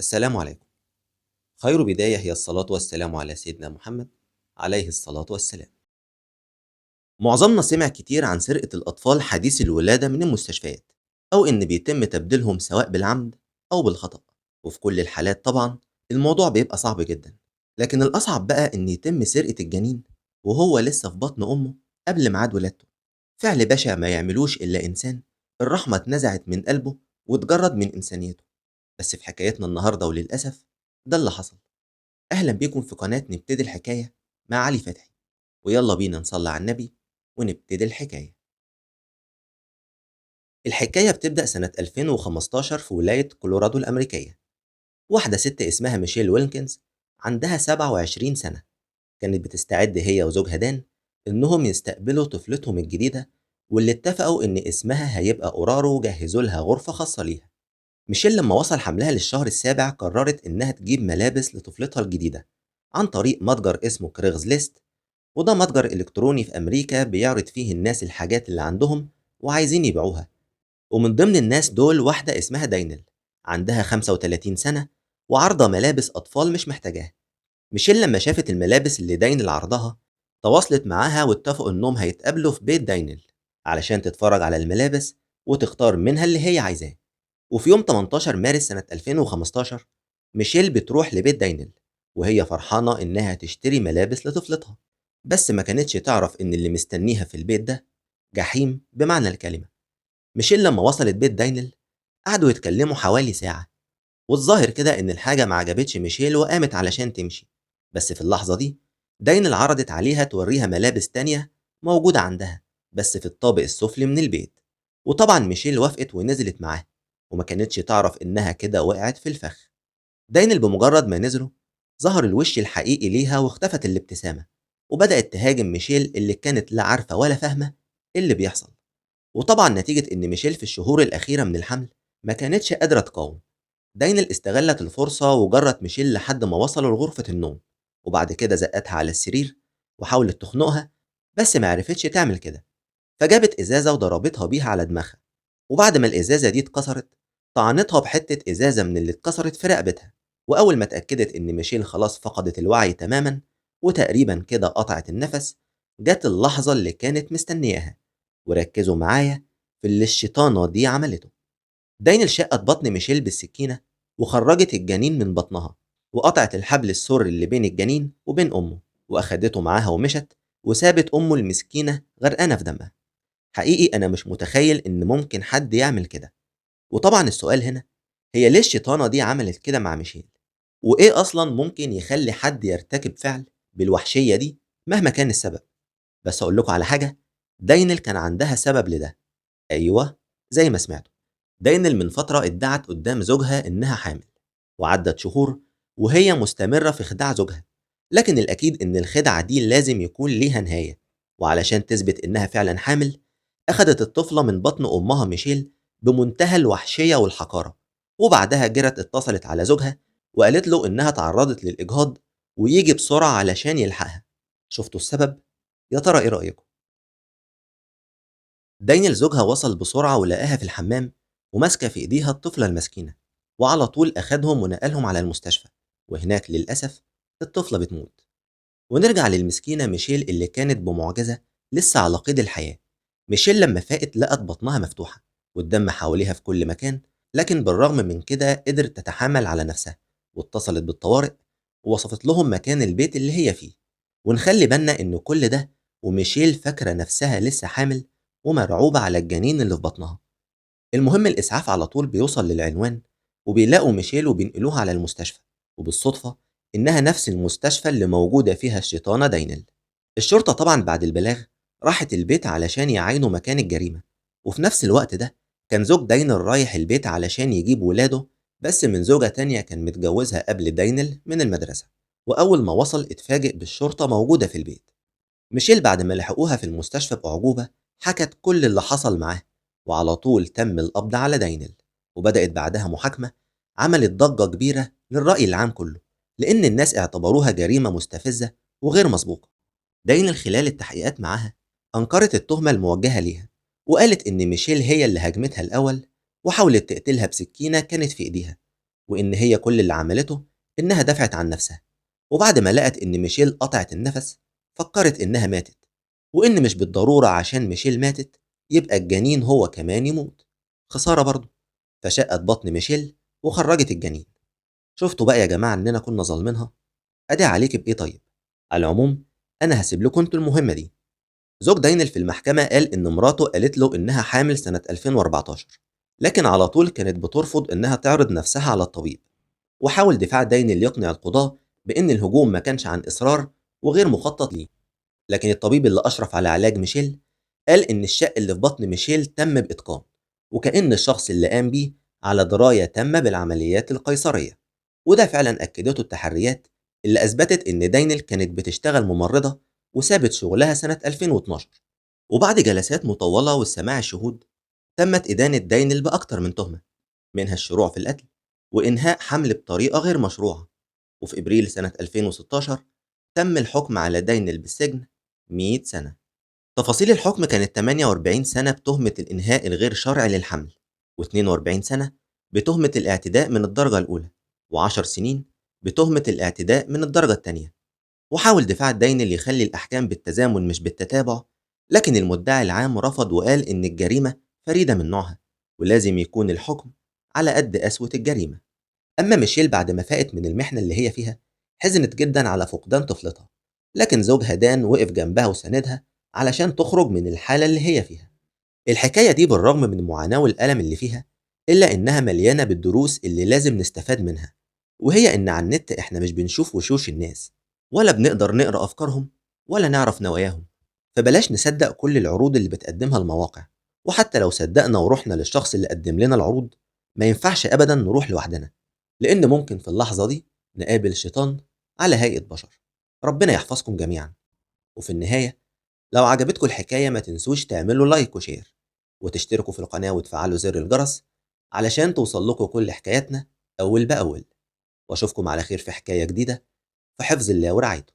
السلام عليكم. خير بداية هي الصلاة والسلام على سيدنا محمد عليه الصلاة والسلام. معظمنا سمع كتير عن سرقة الأطفال حديث الولادة من المستشفيات، أو إن بيتم تبديلهم سواء بالعمد أو بالخطأ، وفي كل الحالات طبعا الموضوع بيبقى صعب جدا. لكن الأصعب بقى إن يتم سرقة الجنين وهو لسه في بطن أمه قبل ميعاد ولادته. فعل بشع ما يعملوش إلا إنسان الرحمة اتنزعت من قلبه واتجرد من إنسانيته. بس في حكايتنا النهاردة وللأسف ده اللي حصل. أهلا بيكم في قناة نبتدي الحكاية مع علي فتحي، ويلا بينا نصلي على النبي ونبتدي الحكاية. الحكاية بتبدأ سنة 2015 في ولاية كولورادو الأمريكية. واحدة ست اسمها ميشيل ويلكنز عندها 27 سنة، كانت بتستعد هي وزوجها دان إنهم يستقبلوا طفلتهم الجديدة، واللي اتفقوا إن اسمها هيبقى أورارو وجهزوا لها غرفة خاصة ليها. ميشيل لما وصل حملها للشهر السابع قررت إنها تجيب ملابس لطفلتها الجديدة عن طريق متجر اسمه كريغز ليست، وده متجر إلكتروني في أمريكا بيعرض فيه الناس الحاجات اللي عندهم وعايزين يبيعوها. ومن ضمن الناس دول واحدة اسمها داينل عندها 35 سنة وعارضة ملابس أطفال مش محتاجاها. ميشيل لما شافت الملابس اللي داينل عرضها تواصلت معاها واتفقوا إنهم هيتقابلوا في بيت داينل علشان تتفرج على الملابس وتختار منها اللي هي عايزاه. وفي يوم 18 مارس سنة 2015 ميشيل بتروح لبيت داينل وهي فرحانة إنها تشتري ملابس لطفلتها، بس ما كانتش تعرف إن اللي مستنيها في البيت ده جحيم بمعنى الكلمة. ميشيل لما وصلت بيت داينل قعدوا يتكلموا حوالي ساعة، والظاهر كده إن الحاجة ما عجبتش ميشيل وقامت علشان تمشي. بس في اللحظة دي داينل عرضت عليها توريها ملابس تانية موجودة عندها بس في الطابق السفلي من البيت، وطبعا ميشيل وافقت ونزلت معاه، وما كانتش تعرف إنها كده وقعت في الفخ. داينل بمجرد ما نزلوا ظهر الوش الحقيقي ليها واختفت الابتسامة، وبدأت تهاجم ميشيل اللي كانت لا عارفة ولا فاهمة اللي بيحصل. وطبعا نتيجة إن ميشيل في الشهور الأخيرة من الحمل ما كانتش قادرة تقاوم، داينل استغلت الفرصة وجرت ميشيل لحد ما وصلوا لغرفة النوم، وبعد كده زقتها على السرير وحاولت تخنقها بس ما عرفتش تعمل كده، فجابت إزازة وضربتها بيها على دماغها، وبعد ما الإزازة دي اتكسرت طعنتها بحتة إزازة من اللي اتكسرت في رقبتها. وأول ما اتأكدت إن ميشيل خلاص فقدت الوعي تماما وتقريبا كده قطعت النفس، جت اللحظة اللي كانت مستنياها. وركزوا معايا في اللي الشيطانة دي عملته. داينل شقت بطن ميشيل بالسكينة وخرجت الجنين من بطنها، وقطعت الحبل السري اللي بين الجنين وبين أمه وأخدته معاها ومشت، وسابت أمه المسكينة غرقانة في دمها. حقيقي أنا مش متخيل إن ممكن حد يعمل كده. وطبعا السؤال هنا هي ليه الشيطانة دي عملت كده مع ميشيل؟ وإيه أصلا ممكن يخلي حد يرتكب فعل بالوحشية دي مهما كان السبب؟ بس أقول لكم على حاجة، داينل كان عندها سبب لده. أيوة زي ما سمعتوا، داينل من فترة ادعت قدام زوجها إنها حامل، وعدت شهور وهي مستمرة في خداع زوجها، لكن الأكيد إن الخدعة دي لازم يكون ليها نهاية. وعلشان تثبت إنها فعلا حامل أخدت الطفلة من بطن أمها ميشيل بمنتهى الوحشية والحقارة، وبعدها جرت اتصلت على زوجها وقالت له إنها تعرضت للإجهاض ويجي بسرعة علشان يلحقها. شفتوا السبب؟ يا ترى إيه رأيكم؟ داينل زوجها وصل بسرعة ولقاها في الحمام وماسكة في إيديها الطفلة المسكينة، وعلى طول أخدهم ونقلهم على المستشفى، وهناك للأسف الطفلة بتموت. ونرجع للمسكينة ميشيل اللي كانت بمعجزة لسه على قيد الحياة. ميشيل لما فاقت لقت بطنها مفتوحة والدم حواليها في كل مكان، لكن بالرغم من كده قدرت تتحامل على نفسها واتصلت بالطوارئ ووصفت لهم مكان البيت اللي هي فيه. ونخلي بالنا إن كل ده وميشيل فاكرة نفسها لسه حامل ومرعوبة على الجنين اللي في بطنها. المهم الإسعاف على طول بيوصل للعنوان وبيلاقوا ميشيل وبينقلوها على المستشفى، وبالصدفة إنها نفس المستشفى اللي موجودة فيها الشيطانة داينل. الشرطة طبعا بعد البلاغ راحت البيت علشان يعاينوا مكان الجريمة، وفي نفس الوقت ده كان زوج داينل رايح البيت علشان يجيب ولاده، بس من زوجة تانية كان متجوزها قبل داينل من المدرسة. وأول ما وصل اتفاجئ بالشرطة موجودة في البيت. ميشيل بعد ما لحقوها في المستشفى بأعجوبة حكت كل اللي حصل معاه، وعلى طول تم القبض على داينل، وبدأت بعدها محاكمة عملت ضجة كبيرة للرأي العام كله، لأن الناس اعتبروها جريمة مستفزة وغير مسبوقة. داينل خلال التحقيقات معاها أنكرت التهمة الموجهة ليها، وقالت إن ميشيل هي اللي هاجمتها الأول وحاولت تقتلها بسكينة كانت في إيديها، وإن هي كل اللي عملته إنها دفعت عن نفسها. وبعد ما لقت إن ميشيل قطعت النفس فكرت إنها ماتت، وإن مش بالضرورة عشان ميشيل ماتت يبقى الجنين هو كمان يموت، خسارة برضه. فشقت بطن ميشيل وخرجت الجنين. شفتوا بقى يا جماعة إننا كنا ظالمينها؟ أدي عليك بإيه طيب؟ على العموم أنا هسيب لكم انتوا المهمة دي. زوج داينل في المحكمة قال إن مراته قالت له إنها حامل سنة 2014، لكن على طول كانت بترفض إنها تعرض نفسها على الطبيب. وحاول دفاع داينل يقنع القضاة بإن الهجوم ما كانش عن إصرار وغير مخطط ليه، لكن الطبيب اللي أشرف على علاج ميشيل قال إن الشق اللي في بطن ميشيل تم بإتقان، وكأن الشخص اللي قام بيه على دراية تامة بالعمليات القيصرية. وده فعلا أكدته التحريات اللي أثبتت إن داينل كانت بتشتغل ممرضة وسابت شغلها سنة 2012. وبعد جلسات مطولة والسماع الشهود تمت إدانة داينل بأكتر من تهمة، منها الشروع في القتل وإنهاء حمل بطريقة غير مشروعة. وفي إبريل سنة 2016 تم الحكم على داينل بالسجن 100 سنة. تفاصيل الحكم كانت 48 سنة بتهمة الإنهاء الغير شرعي للحمل، و42 سنة بتهمة الاعتداء من الدرجة الأولى، و10 سنين بتهمة الاعتداء من الدرجة الثانية. وحاول دفاع داينل يخلي الأحكام بالتزامن مش بالتتابع، لكن المدعي العام رفض وقال إن الجريمة فريدة من نوعها ولازم يكون الحكم على قد قسوة الجريمة. أما ميشيل بعد ما فاقت من المحنة اللي هي فيها حزنت جدا على فقدان طفلتها، لكن زوجها دان وقف جنبها وساندها علشان تخرج من الحالة اللي هي فيها. الحكاية دي بالرغم من المعاناة والألم اللي فيها إلا إنها مليانة بالدروس اللي لازم نستفاد منها، وهي إن على النت إحنا مش بنشوف وشوش الناس ولا بنقدر نقرأ أفكارهم ولا نعرف نواياهم، فبلاش نصدق كل العروض اللي بتقدمها المواقع. وحتى لو صدقنا ورحنا للشخص اللي قدم لنا العروض ما ينفعش أبدا نروح لوحدنا، لأن ممكن في اللحظة دي نقابل شيطان على هيئة بشر. ربنا يحفظكم جميعا. وفي النهاية لو عجبتكم الحكاية ما تنسوش تعملوا like و share وتشتركوا في القناة وتفعلوا زر الجرس علشان توصل لكم كل حكاياتنا أول بأول. وأشوفكم على خير في حكاية جديدة، في حفظ الله ورعايته.